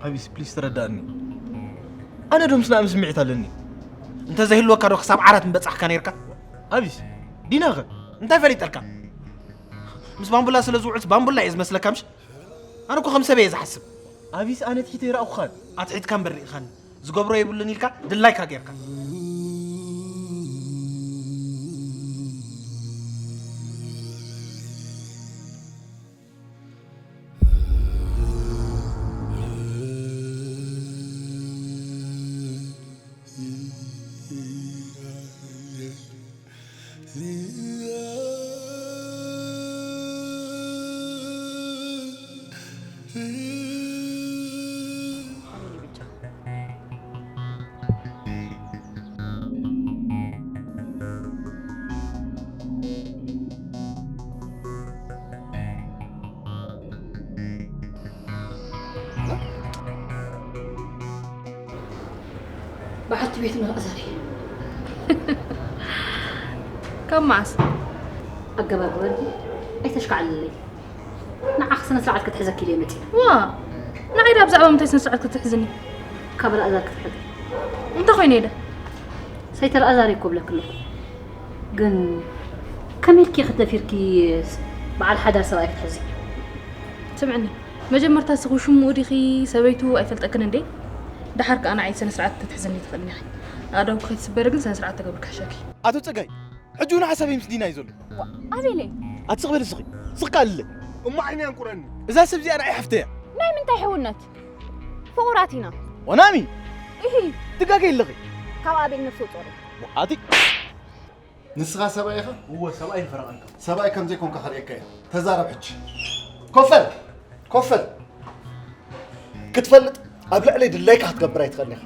ኣቢስ፣ ፕሊስ ተረዳእኒ። ኣነ ዶ ምስ ናእሚ ስምዒት ኣለኒ? እንተዘይህልወካ ዶ ክሳብ ዓራት ምበጻሕካ ነይርካ? ኣቢስ፣ ዲናኸ እንታይ ፈሊጠልካ? ምስ ባምቡላ ስለ ዝውዕልስ ባምቡላ እየ ዝመስለካ ምሽ? ኣነ እኮ ከም ሰብ እየ ዝሓስብ። ኣቢስ፣ ኣነ ትሒተ ይረኣኹኻን። ኣትሒትካ እምበር ርኢኻኒ። ዝገብሮ የብሉን ኢልካ ድላይካ ጌርካ። በዓልቲ ቤት ንላእዛር እዩ። ካብ መዓስ? ኣገባብ ወዲ ኣይተሽካዕልለይ። ንዓኽ ስነ ስርዓት ክትሕዘኪ ኢለ መፂእ። ዋ፣ ንዓይ ዳ ብዛዕባ ምንታይ ስነ ስርዓት ክትሕዝኒ? ካብ ላእዛር ክትሕዚ። እንታይ ኮይነ ኢለ? ሰይቲ ላእዛር እኮ ብለኪ ኣለኹ። ግን ከመይ ኢልኪ ክትደፊርኪ በዓል ሓዳር ሰብኣይ ክትሕዚ? ስምዕኒ፣ መጀመርታ እስኺ ሽምኡ ዲኺ ሰበይቱ ኣይፈልጠክን እንዴ? ደሓር ከኣ ንዓይ ስነ ስርዓት ክትሕዝኒ ትኽእልኒ ኢኺ። ኣእዳውኪ ከይትስበሪ ግን ስነ ስርዓት ተገብሪ ክሕሸኪ። ኣቶ ጸጋይ፣ ሕጂ እውን ሓሳበይ ምስ ዲና እዩ ዘሎ። ዋ፣ ኣቤለይ። ኣቲ ስቕ በሊ እስኺ፣ ስቕ ኣልለይ። እሞ ዓይኒ ኣንቁረኒ። እዛ ሰብ እዚኣ ንዓይ ሓፍተይ እያ። ናይ ምንታይ ሕውነት? ፍቑራት ኢና። ወናሚ? ኢሂ። ትጋገ ኣለኺ። ካብ ኣቤል ነፍሲ ውጾ ዶ? ኣቲ ንስኻ ሰብኣይ ኢኻ? እወ፣ ሰብኣይ ንፈረቐልካ። ሰብኣይ ከም ዘይኮንካ ከርእየካ እየ። ተዛረብ ሕጂ። ኮፈል! ኮፈል! ክትፈልጥ ኣብ ልዕለይ ድላይካ ክትገብር ኣይትኽእልን ኢኻ።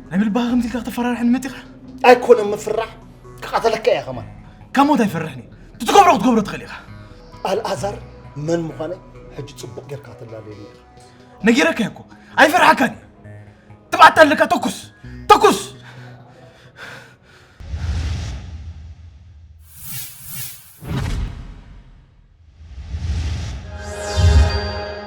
ናይ ብልባኻ ከምዚ ኢልካ ክተፈራርሐኒ መጺኻ? ኣይኮነን ምፍራሕ፣ ክቐተለካ እየ ከማን። ካብ ሞት ኣይፈርሕን እየ። እቲ ትገብሮ ክትገብሮ ትኽእል ኢኻ። ኣልኣዛር መን ምዃነይ ሕጂ ጽቡቕ ጌርካ ከተላልየኒ ኢኻ። ነጊረካ እየ እኮ። ኣይፈርሓካን እየ። ትብዓት ኣለካ፣ ተኩስ! ተኩስ!